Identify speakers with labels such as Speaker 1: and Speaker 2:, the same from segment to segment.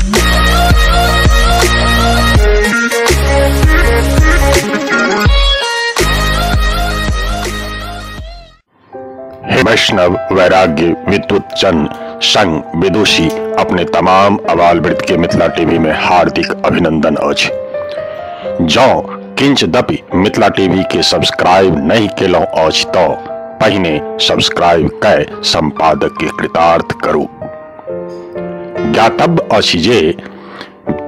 Speaker 1: हे वैष्णव वैराग्य विद्युत चंद संग विदुषी अपने तमाम अबाल वृद्ध के मिथिला टीवी में हार्दिक अभिनंदन अछि। जँ किंचदपि मिथिला टीवी के सब्सक्राइब नहीं केलहुँ अछि तो पहिने सब्सक्राइब कै संपादक के कृतार्थ करू। ज्ञातव्य अछि जे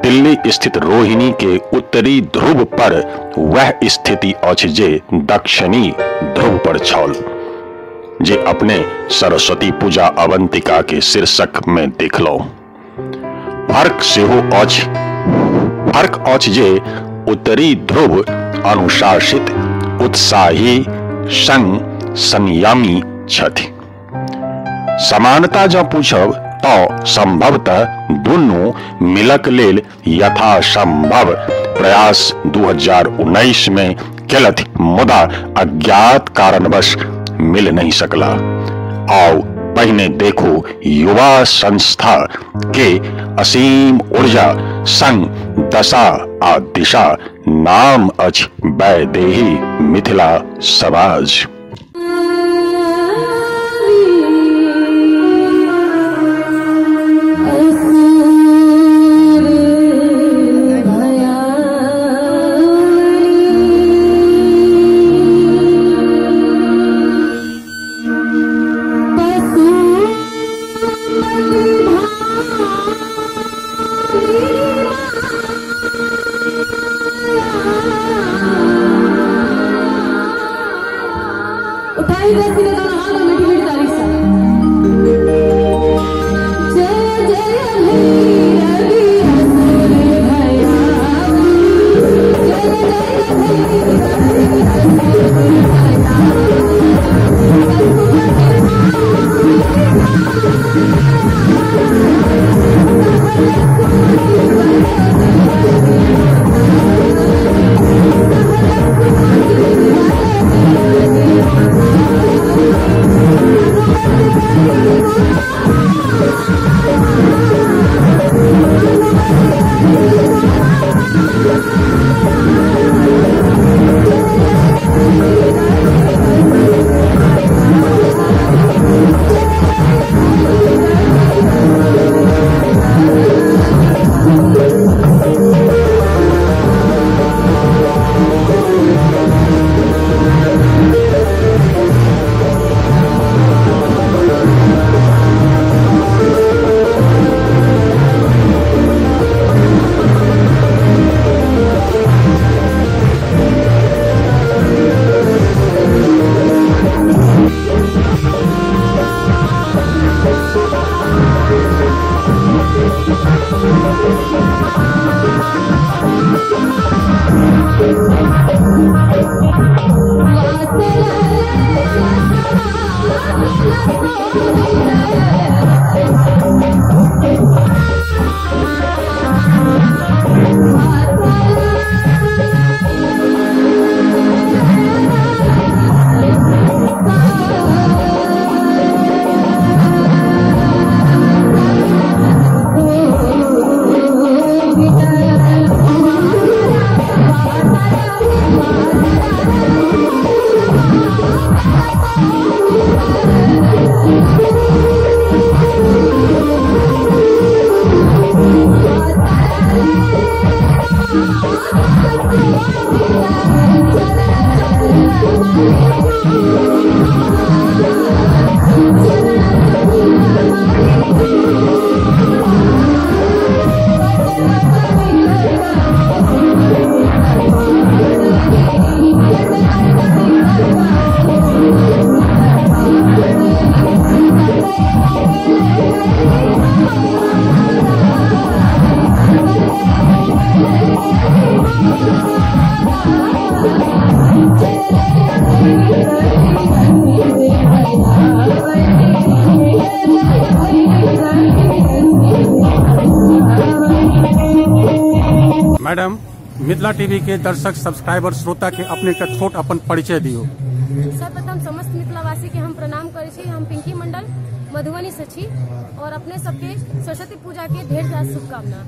Speaker 1: दिल्ली स्थित रोहिणी के उत्तरी ध्रुव पर वह स्थिति अछि जे दक्षिणी ध्रुव पर छल, जे अपने सरस्वती पूजा अवंतिका के शीर्षक में देखलहुँ। फर्क सेहो अछि, फर्क अछि जे उत्तरी ध्रुव अनुशासित उत्साही संग संयमी छथि। समानता जँ पूछब तो संभवतः दुनू मिलक लेल यथासंभव प्रयास 2019 में केलथि, मुदा अज्ञात कारणवश मिल नहीं सकला। आओ पहिने देखो युवा संस्था के असीम ऊर्जा संग दशा आ दिशा, नाम अछि वैदेही मिथिला समाज।
Speaker 2: मैडम, मिथिला टीवी के दर्शक सब्सक्राइबर श्रोता के अपने का छोट अपन परिचय दियो।
Speaker 3: सर्वप्रथम समस्त मिथिलावासी के हम प्रणाम करै छी। हम पिंकी मंडल, मधुबनी से छी और अपने सबके सरस्वती पूजा के ढेर सारा शुभकामना।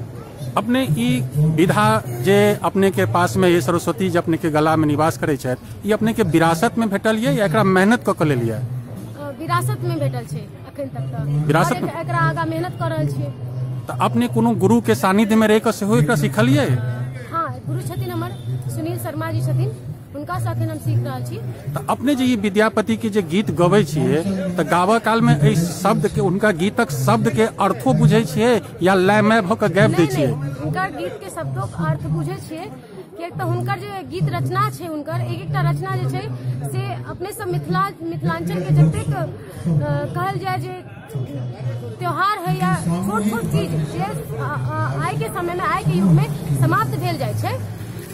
Speaker 2: अपने ई विधा जे अपने के पास में ये सरस्वती जे अपने के गला में निवास करे छथि, ई अपने के विरासत में भेटल ये या एकरा मेहनत कऽ के लेलियै?
Speaker 3: विरासत में भेटल छै अखन तक तऽ
Speaker 2: विरासत
Speaker 3: में एकरा आगा मेहनत कर रहल छियै।
Speaker 2: तऽ अपने कोनो गुरु के सानिध्य में रहि कऽ सेहो एकरा सिखलियै?
Speaker 3: हाँ, गुरु छथिन हमर सुनील शर्मा जी छथिन, हुनका से अखन हम सीख रहल छी।
Speaker 2: तऽ अपने जे ई विद्यापति के जे गीत गबै छियै तऽ गाबऽ काल में एहि शब्द के, हुनका गीतक शब्द के अर्थो बुझै छियै या लयमय भऽ कऽ गाबि दै छियै?
Speaker 3: हुनकर गीत के शब्दों के अर्थ बुझै छियै, किएक तऽ हुनकर जे गीत रचना छै, हुनकर एक एकटा रचना जे छै से अपने सब मिथिलांचल के जतेक कहल जाय जे त्योहार है या छोट छोट चीज जे आइ के समय में, आइ के युग में समाप्त भेल जाइ छै।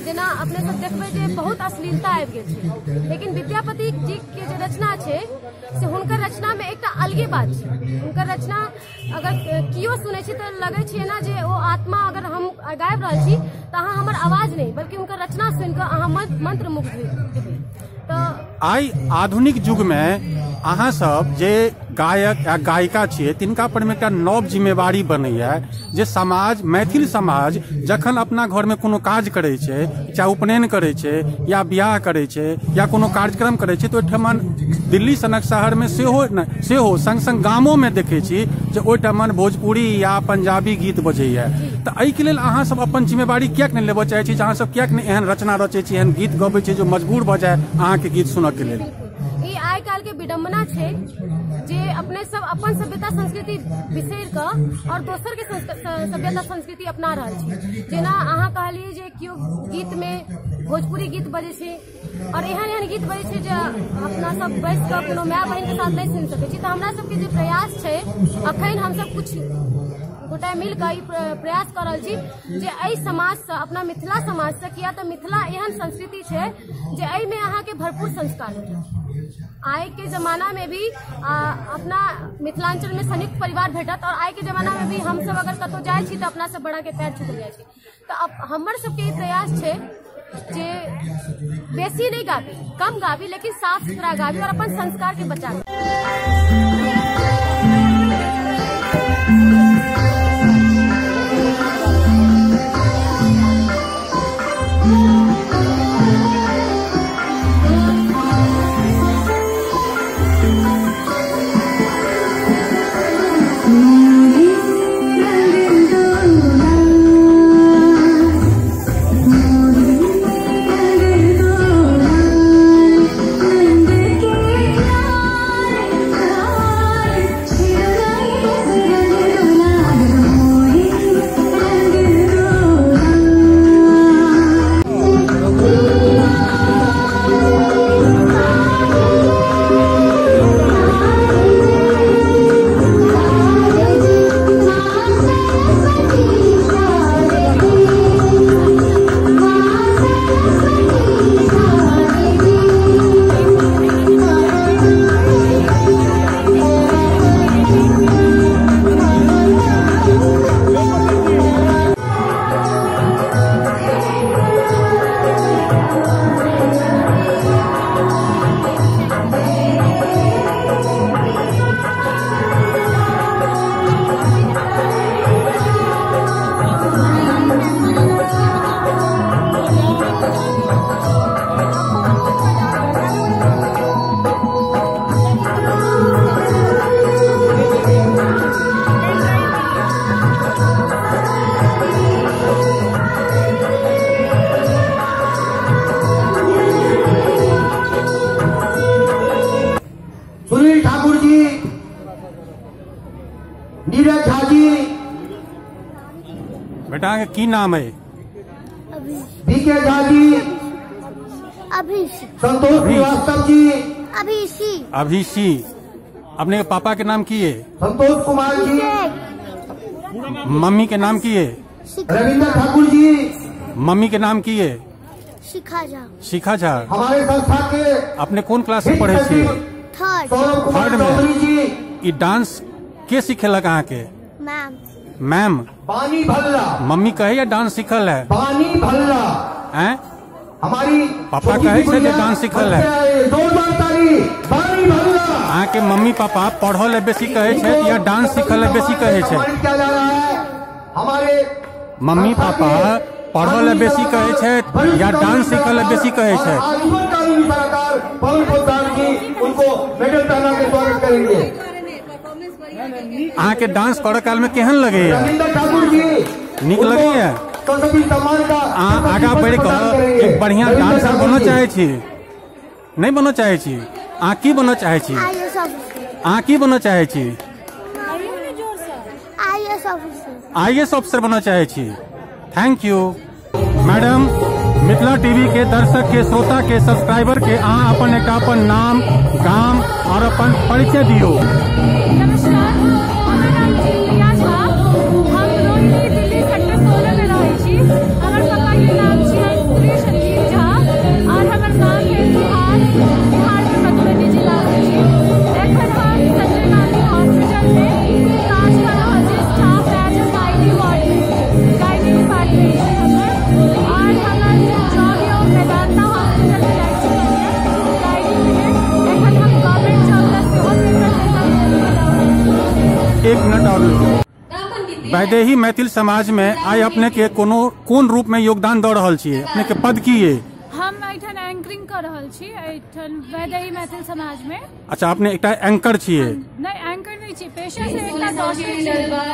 Speaker 3: जेना अपने सब देखबै जे बहुत अश्लीलता आबि गेल छै, लेकिन विद्यापति जी के जे रचना छै से हुनकर रचना में एकटा अलगे बात छै। हुनकर रचना अगर कियो सुनै छै तऽ लगै छै ना जे ओ आत्मा, अगर हम गाबि रहल छी तऽ अहाँ हमर आवाज नहि बल्कि हुनकर रचना सुनि कऽ अहाँ मंत्रमुग्ध हेबै। तऽ
Speaker 2: आइ आधुनिक युग में अहाँ सब जे गायक या गायिका छियै तिनका पर में एकटा नव जिम्मेवारी बनैया जे समाज, मैथिल समाज जखन अपना घर में कोनो काज करै छै, चाहे उपनयन करै छै या बियाह करै छै या कोनो कार्यक्रम करै छै, तऽ ओहिठमन दिल्ली सनक शहर में सेहो संग संग गामो में देखै छी जे ओहिठमन भोजपुरी या पंजाबी गीत बजैया। तऽ एहिके लेल अहाँ सब अपन जिम्मेवारी किएक नहि लेबऽ चाहै छी? जे अहाँ सब किएक नहि एहन रचना रचै छी, एहन गीत गबै छी जो मजबूर भऽ जाय अहाँके गीत सुनऽ के लेल?
Speaker 3: ई आइ काल्हि के विडम्बना छै जे अपने सब अपन सभ्यता संस्कृति बिसरि कऽ और दोसर के सभ्यता संस्कृति अपना रहल छी। जेना अहाँ कहलियै जे केओ गीत में भोजपुरी गीत बजै छै और एहन एहन गीत बजै छै जे अपना सब बैस कऽ कोनो माय बहिन के साथ नहि सुनि सकै छी। तऽ हमरा सबके जे प्रयास छै अखन हमसब कुछ गोटा मिल कऽ ई प्रयास कऽ रहल छी जे एहि समाजसँ, अपना मिथिला समाजसँ, किया तऽ मिथिला एहन संस्कृति छै जे एहिमे अहाँके भरपूर संस्कार भेटत। आइ के जमाना में भी अपना मिथिलांचल में संयुक्त परिवार भेटत और आइ के जमाना में भी हम सब अगर कतौ जाइ छी तऽ अपना सब बड़ा के पैर छुटल जाइ छी। तऽ हमर सबके ई प्रयास छै जे बेसी नहीं गाबी, कम गाबी, लेकिन साफ सुथरा गाबी और अपन संस्कार के बचाबी।
Speaker 4: सुनील ठाकुर जी, नीरज झा जी।
Speaker 2: बेटा के की नाम है?
Speaker 4: बीके झा जी, संतोष श्रीवास्तव जी,
Speaker 2: अभिषी। अपने पापा के नाम की है?
Speaker 4: संतोष कुमार जी।
Speaker 2: मम्मी के नाम की है?
Speaker 4: रविंद्र ठाकुर जी।
Speaker 2: मम्मी के नाम की है?
Speaker 5: शिखा झा।
Speaker 2: शिखा झा।
Speaker 4: हमारे संस्था के
Speaker 2: अपने कौन क्लास से पढ़े छी?
Speaker 5: थर्ड
Speaker 2: में। ई डांस के सिखेलक अहाँ के?
Speaker 5: मैम।
Speaker 2: मैम।
Speaker 4: बानी भल्ला।
Speaker 2: मम्मी कहे या डांस सिखल है?
Speaker 4: बानी भल्ला।
Speaker 2: हैं?
Speaker 4: हमारी
Speaker 2: पापा कहे छे जे डांस सिखल है।
Speaker 4: जोरदार ताली। बानी भल्ला।
Speaker 2: अहाँके मम्मी पापा पढ़ऽ लए बेसी कहै छै या डांस सीखऽ लए बेसी कहै छै?
Speaker 4: हमारे
Speaker 2: मम्मी पापा पढ़ऽ लए बेसी कहै छथि या डांस सीखऽ लए बेसी कहै छथि?
Speaker 4: आजीवन कानूनी सलाहकार पवन प्रसाद जी उनको मेडल पहना के स्वागत करेंगे।
Speaker 2: अहाँके डांस करऽ काल में केहन लगैया?
Speaker 4: रविंद्र ठाकुर जी
Speaker 2: नीक लगैया?
Speaker 4: संसदीय सम्मान का
Speaker 2: अहाँ आगाँ बढ़ि कऽ एक बढ़िया डांसर बनऽ चाहै छी? नहि बनऽ चाहै छी? अहाँ की बनऽ चाहै छी?
Speaker 5: IAS officer.
Speaker 2: अहाँ की बनऽ चाहै छी?
Speaker 5: IAS officer.
Speaker 2: IAS officer बनऽ चाहै छी। Thank you madam. Mithila TV के दर्शक के, श्रोता के, सब्सक्राइबर के अहाँ अपन एक अपन नाम, गाम और अपन परिचय दियौ।
Speaker 3: नमस्कार, हमर नाम छी प्रिया झा। हम रोहिणी दिल्ली सेक्टर 16 में रहै छी। हमर पापा के नाम छियै श्री संजीव झा और हमर गाम भेल बिहार, बिहार के मधुबनी जिला से छी। एखन हम संजय गांधी हॉस्पिटल में काज कऽ रहल छी, staff as a gynae ward में, गाइनी डिपार्टमेंट छै हमर। और हमर जॉब यऽ वेदांता हॉस्पिटल में लागि चुकल यऽ गाइनी में। एखन हम गवर्नमेंट जॉब लए सेहो पेपर देलहुँ।
Speaker 2: एक मिनट और। वैदेही मैथिल समाज में आइ अपने के कोनो कोन रूप में योगदान दऽ रहल छियै? अपने के पद की ये?
Speaker 3: हम एहिठाम एंकरिंग कऽ रहल छी एहिठाम वैदेही मैथिल समाज में।
Speaker 2: अच्छा, अपने एकटा एंकर छियै?
Speaker 3: नहि, एंकर नहि छी, पेशा से एकटा डॉक्टर छी।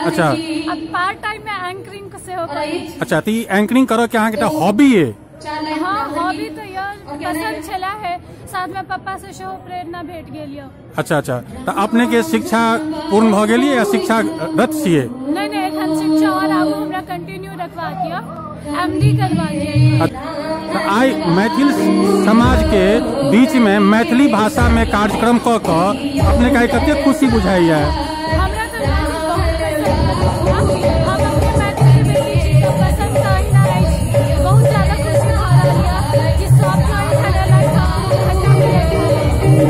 Speaker 2: अच्छा।
Speaker 3: अब पार्ट टाइम में एंकरिंग सेहो करै छी।
Speaker 2: अच्छा, तऽ ई एंकरिंग करऽ के अहाँके एकटा हॉबी ये?
Speaker 3: हाँ, हॉबी तऽ यऽ, पसंद छला है, साथ में पप्पा से सेहो प्रेरणा भेट गेल यऽ।
Speaker 2: अच्छा अच्छा, तऽ अपने के शिक्षा पूर्ण भऽ गेल या शिक्षारत छियै?
Speaker 3: नहि नहि, एखन शिक्षा और आगू हमरा कंटिन्यू रखबाक यऽ, एमडी करबाक यऽ।
Speaker 2: तऽ आइ मैथिल समाज के बीच में मैथिली भाषा में कार्यक्रम कऽ कऽ अपने के आइ कतेक खुशी बुझाइया?
Speaker 3: हमरा तऽ मैथिल बहुत पसंद यऽ। हम अपने मैथिल के बेटी छी तऽ पसंद तऽ अहिना अछि। बहुत ज्यादा खुशी भऽ रहल यऽ कि सब एहिठाम एलथि हँ,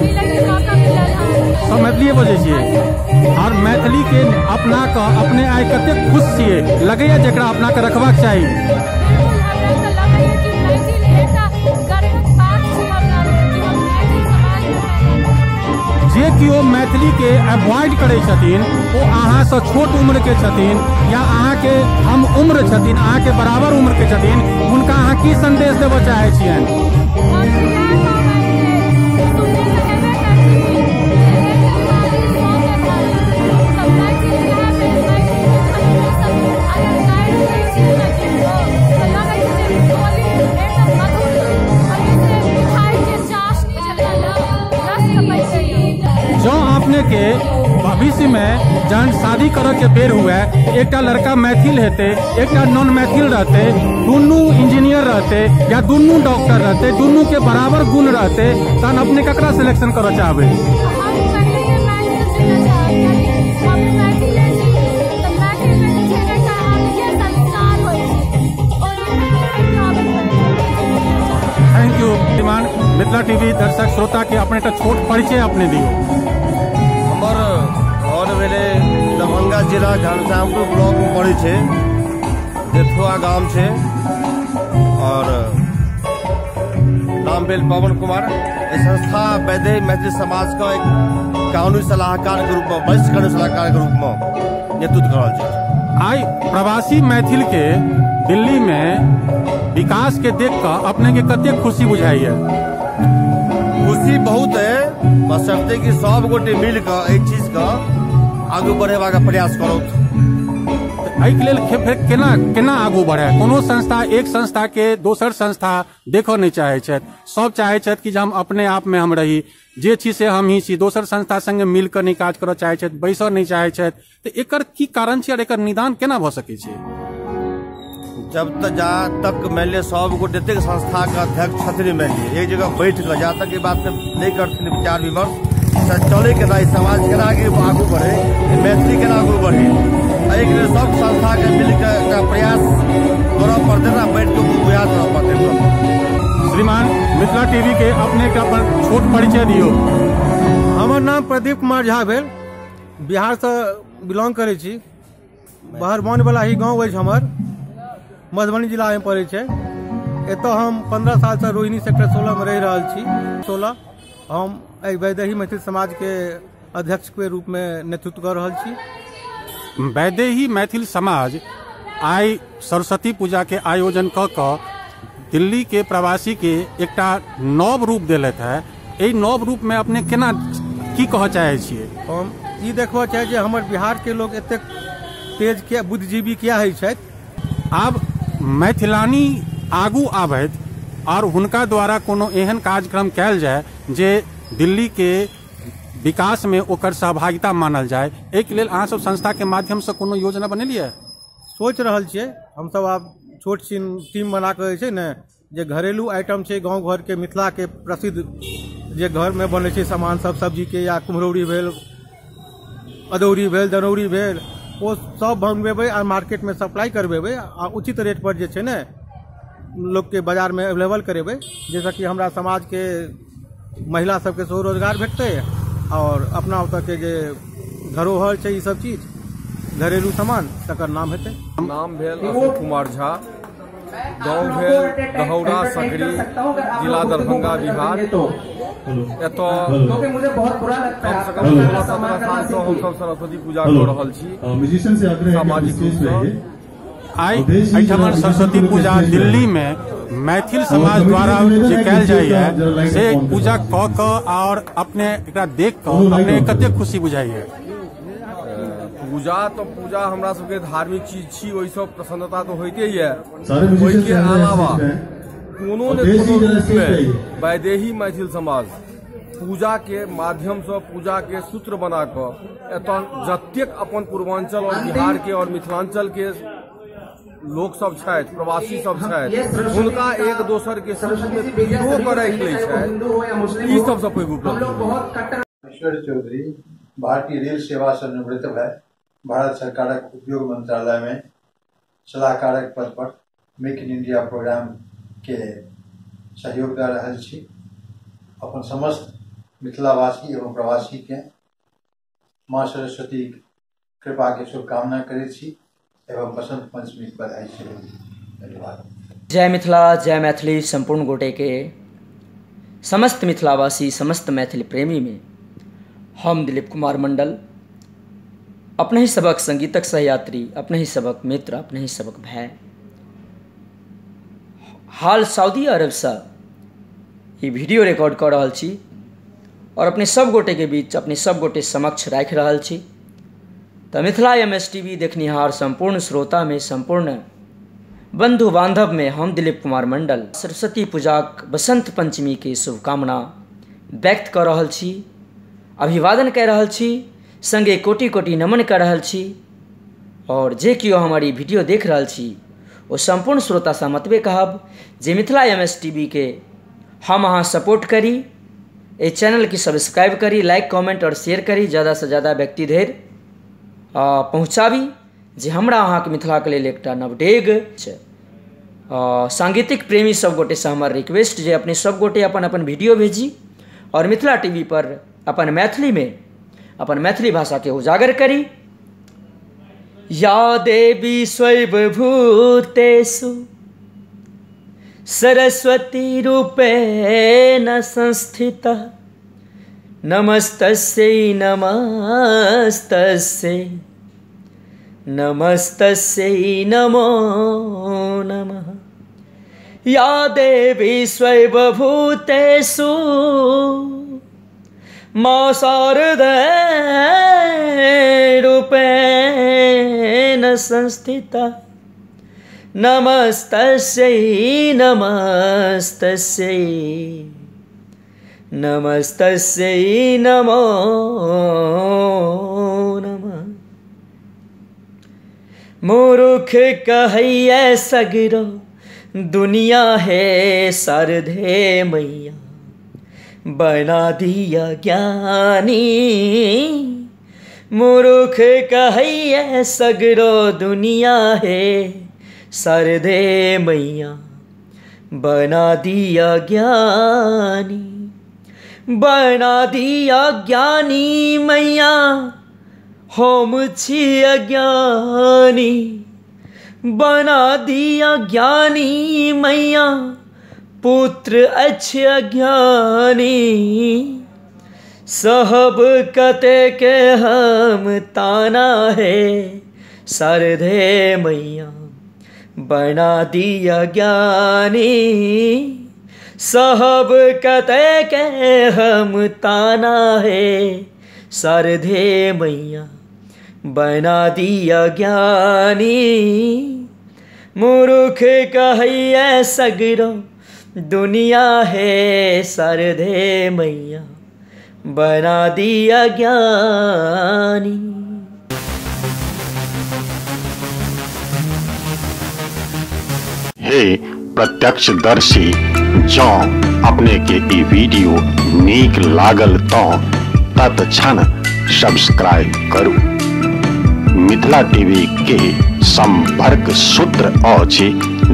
Speaker 3: मिलैके मौका मिलल हँ।
Speaker 2: सब मैथिलीए बजै छियै और मैथिली के अपना कऽ अपने आइ कतेक खुश छियै? लगैया जेकरा अपना के रखबाक चाही?
Speaker 3: बिल्कुल, हमरा तऽ लगैया कि मैथिल एकटा गर्वक बात छै हमरा लेल कि हम मैथिल समाज में पैदा भेलहुँ।
Speaker 2: जे केओ मैथिली के अवॉइड करै छथिन ओ अहाँसँ छोट उम्र के छथिन या अहाँके हम उम्र छथिन, अहाँके बराबर उम्र के छथिन, हुनका अहाँ की संदेश देबऽ चाहै छियनि?
Speaker 3: हम तऽ इएह कहबनि जे सुनने तऽ हेबे करथिन जे एक बिमारी 100 के भारी, तऽ मैथिल इएह भेल। मैथिल जखन हमसब अगर गारि दै छियै ने किनको तऽ लगै छै जे बोली एकदम मधुर और जैसे मिठाई के चाशनी जकाँ न रस कपैत।
Speaker 2: जँ अपने के भविष्य में जहन शादी करऽ के बेर हुए, एकटा लड़का मैथिल हेतै, एकटा नॉन मैथिल रहतै, दुनू इंजीनियर रहतै या दुनू डॉक्टर रहतै, दुनू के बराबर गुण रहतै, तहन अपने ककरा सिलेक्शन करऽ चाहबै?
Speaker 3: हम पहिले मैथिल चुनऽ चाहब, कियाकि हम मैथिले छी तऽ मैथिल में जे छै ने एकटा अलगे संस्कार होइ छै, ओहिमे आबैत रहै छै।
Speaker 2: Thank you. श्रीमान, मिथिला टीवी दर्शक श्रोता के अपने एकटा छोट परिचय अपने दियौ।
Speaker 6: हमर घर भेलै दरभंगा जिला घनश्यामपुर ब्लॉकमे पड़ै छै, जेथुआ गाम छै और नाम भेल पवन कुमार। एहि संस्था वैदेही मैथिली समाजके एक कानूनी सलाहकारके रूपमे, वरिष्ठ कानूनी सलाहकारके रूपमे नेतृत्व कऽ रहल छी।
Speaker 2: आइ प्रवासी मैथिल के दिल्ली में विकास के देख कऽ अपने के कतेक खुशी बुझाइया?
Speaker 6: खुशी बहुत है, बशर्ते कि सब गोटे मिल कऽ एहि चीजके आगू बढ़ेबाक प्रयास करौथ।
Speaker 2: एहिके लेल फेर केना केना आगू बढ़े? कोनो संस्था एक संस्था के दोसर संस्था देखऽ नहि चाहै छथि, सब चाहै छथि कि जे हम अपने आप में हम रही, जे छी से हम ही छी, दोसर संस्था संगे मिल कऽ नहि काज करऽ चाहै छथि, बैसऽ नहि चाहै छथि, तऽ एकर की कारण छै और एकर निदान केना भऽ सकै छै?
Speaker 6: जब तक जा तक मानि लिअ सब गोटे जतेक संस्थाके अध्यक्ष छथिन मानि लिअ एक जगह बैठ कऽ जा तक ई बात नहि करथिन विचार विमर्श, चलै केना, ई समाज केना आगू बढ़े, मैथिली केना आगू बढ़े, एहिके लेल सब संस्थाके मिलके एकटा प्रयास करऽ पड़तै ने, बैठ कऽ प्रयास करऽ पड़तै।
Speaker 2: श्रीमान, मिथिला टीवी के अपने के अपन छोट परिचय दियौ।
Speaker 7: हमर नाम प्रदीप कुमार झा भेल, बिहारसँ बिलोंग करै छी। बहरबनवला ही गाँव अछि हमर, मधुबनी जिलामे पड़ै छै। एतऽ हम 15 सालसँ रोहिणी सेक्टर 16 मे रहि रहल छी। 16 हम एहि वैदेही मैथिल समाजके अध्यक्षके रूपमे नेतृत्व कऽ रहल छी।
Speaker 2: वैदेही मैथिल समाज आइ सरस्वती पूजा के आयोजन कऽ कऽ दिल्ली के प्रवासी के एकटा नव रूप देलथि है। एहि नव रूप में अपने केना की कहऽ चाहै छियै?
Speaker 7: हम ई देखबऽ चाहै जे हमर बिहार के लोग एतेक तेज किया, बुद्धिजीवी किया होइ छथि।
Speaker 2: आब मैथिलानी आगू आबथि और हुनका द्वारा कोनो एहन कार्यक्रम कयल जाय जे दिल्ली के विकास में ओकर सहभागिता मानल जाय, एहिके लेल अहाँ सब संस्था के माध्यम से कोनो योजना बनेलियै?
Speaker 7: सोच रहल छियै हमसब। आब छोट छिन टीम बना कऽ जे छै ने, जे घरेलू आइटम छै गाँव घरके मिथिलाके प्रसिद्ध जे घरमे बनै छै सामान सब, सब्जीके या कुम्हरौरी भेल, अदौरी भेल, दनौरी भेल, ओ सब मंगवेबै आ मार्केटमे सप्लाई करवेबै आ उचित रेट पर जे छै ने लोकके बाजारमे अवेलेबल करेबै, जाहिसँ कि हमरा समाजके महिला सबके सेहो रोजगार भेटतै और अपना ओतऽके जे धरोहर छै ई सब चीज घरेलू सामान तकर नाम हेतै।
Speaker 8: नाम भेल अशोक कुमार झा, गाँव भेल दहौरा सकरी, जिला दरभंगा, बिहार। एतऽ कम से कम 16-17 सालसँ हमसब सरस्वती पूजा कऽ रहल छी सामाजिक रूपसँ।
Speaker 2: आइ एहिठाम सरस्वती पूजा दिल्ली में मैथिल समाज द्वारा जे कयल जाइए से पूजा कऽ कऽ और अपने एकरा देख कऽ अपने कतेक खुशी बुझाइए?
Speaker 8: पूजा तऽ पूजा हमरा सबके धार्मिक चीज छी, ओहिसँ प्रसन्नता तऽ होइते यऽ। ओहिके अलावा कोनो ने कोनो रूपमे वैदेही मैथिल समाज पूजा के माध्यमसँ पूजा के सूत्र बना कऽ एतऽ जतेक अपन पूर्वांचल और बिहार के और मिथिलांचल के लोक सब छथि, प्रवासी सब छथि, हुनका एक दोसर के सूत्र में पिरो कऽ राखि लै छथि। ई सबसँ पैघ उपलब्धि।
Speaker 9: ईश्वर चौधरी भारतीय रेल सेवा से निवृत्त भए भारत सरकारक उद्योग मंत्रालय में सलाहकारक पद पर मेक इन इंडिया प्रोग्राम के सहयोग दऽ रहल छी। अपन समस्त मिथिलावासी एवं प्रवासी के माँ सरस्वती कृपा के शुभकामना करै छी एवं बसंत पंचमी के बधाई सेहो। धन्यवाद।
Speaker 10: जय मिथिला, जय मैथिली। संपूर्ण गोटे के समस्त मिथिलावासी, समस्त मैथिली प्रेमी में हम दिलीप कुमार मंडल अपने ही सबक संगीतक सहयात्री, अपने ही सबक मित्र, अपने ही सबक भाई हाल सऊदी अरबसँ ई वीडियो रिकॉर्ड कऽ रहल छी और अपने सब गोटे के बीच, अपने सब गोटे समक्ष राखि रहल छी। तऽ मिथिला MS TV देखनिहार संपूर्ण श्रोता में, संपूर्ण बंधु बांधव में हम दिलीप कुमार मंडल सरस्वती पूजाक बसंत पंचमी के शुभकामना व्यक्त कऽ रहल छी, अभिवादन कऽ रहल छी, संगे कोटि कोटि नमन कऽ रहल छी। और जे केओ हमर ई वीडियो देख रहल छी ओ संपूर्ण श्रोतासँ मतबे कहब जे मिथिला MS TV के हम अहाँ सपोर्ट करी, एहि चैनलके सब्सक्राइब करी, लाइक कमेंट और शेयर करी, ज़्यादासँ ज़्यादा व्यक्ति धरि पहुँचाबी जे हमरा अहाँके मिथिलाके लेल एकटा नव डेग छै। सांगीतिक प्रेमी सब गोटेसँ हमर रिक्वेस्ट जे अपने सब गोटे अपन अपन वीडियो भेजी और मिथिला टीवी पर अपन मैथिलीमे अपन मैथिली भाषाके उजागर करी। या देवी स्वभूतेषु सरस्वती रूपेण संस्थिता नमस्तस्यै नमस्तस्यै नमस्तस्यै नमो नमः। या देवी स्वभूतेषु मा शारदे रूपेण संस्थिता नमस्तस्यै नमस्तस्यै नमस्तस्यै नमो नमः। मूर्ख कहैया सगरो दुनिया है शारदे मैया, बना दिया ज्ञानी। मूर्ख कहैया सगरो दुनिया है शारदे मैया, बना दिया ज्ञानी, बना दिया ज्ञानी मैया, हम छी अज्ञानी। बना दिया ज्ञानी मैया, पुत्र अछि अज्ञानी। सहब कते के हम ताना है शारदे मैया बना दिया ज्ञानी। सहब कते के हम ताना है शारदे मैया बना दिया ज्ञानी। मूर्ख कहैया सगरो दुनिया है शारदे मैया बना दिया ज्ञानी।
Speaker 1: हे प्रत्यक्षदर्शी, जँ अपने के ई वीडियो नीक लागल तो तत्क्षण सब्सक्राइब करू। मिथिला टीवी के संपर्क सूत्र अछि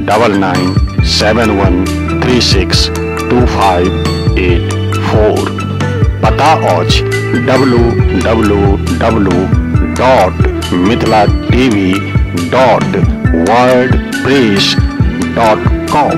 Speaker 1: 997136 2584। पता अछि www.mithilatv.wordpress.com।